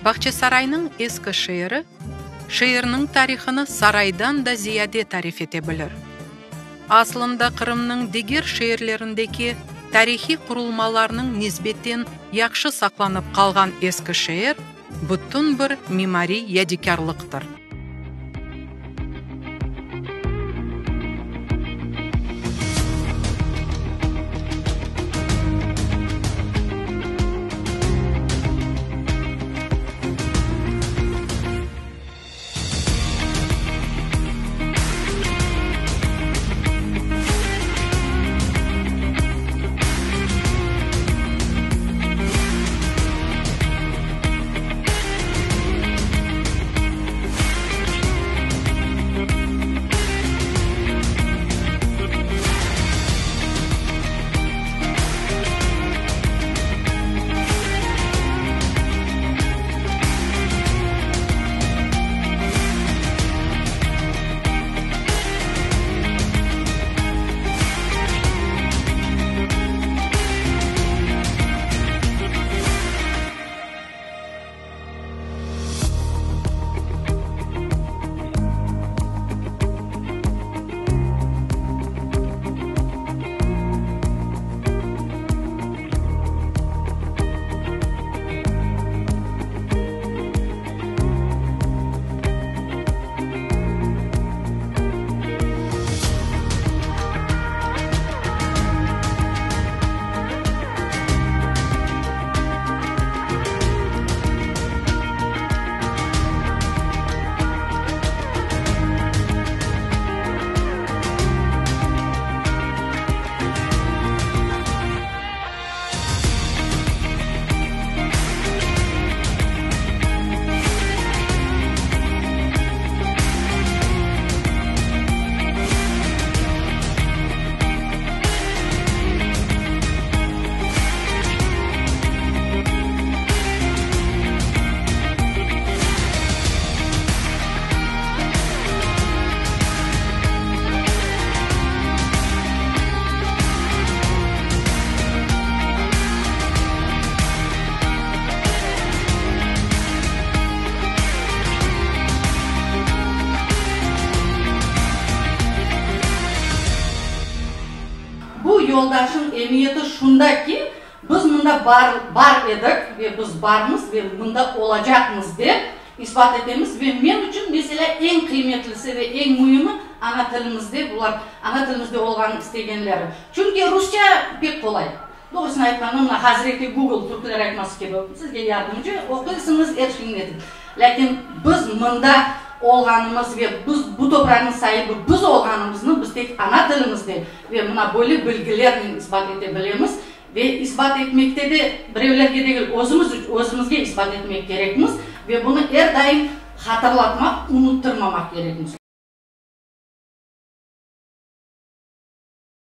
Bağçasaraynıñ eski şeeri şeerniñ tarihını saraydan da ziyade tarif ete bilir. Aslında Qırımnıñ diger şeerlerindeki tarihiy qurulmalarnıñ nisbeten yahşı saqlanıp qalğan eski şeer bütün bir mimariy yadikârlıqtır. Bu yoldaşnıñ emiyeti şunda ki, biz mında bar bar edik ve biz barmız ve mında olacaqmız dep isbat etemiz ve men içün, meselâ, eñ qıymetlisi ve eñ müimi ana tilimizde bular ana tilimizde olğanı istegenleri. Çünki rusça pek qolay. Doğrusını aytqanda, mına Hazreti Google, türkler aytması kibi, sizge yardımcı, oquysıñız, er şeyni etip. Lâkin biz mında olğanımız ve biz bu topraqnıñ saibi biz olğanımıznı biz tek ana tilimizde ve mına böyle bilgilernen isbat ete bilemiz ve isbat etmekte de birevlerge degil, özümiz özümizge isbat etmek kerekmiz ve bunı er daim hatırlatmaq, unuttırmamaq kerekmiz.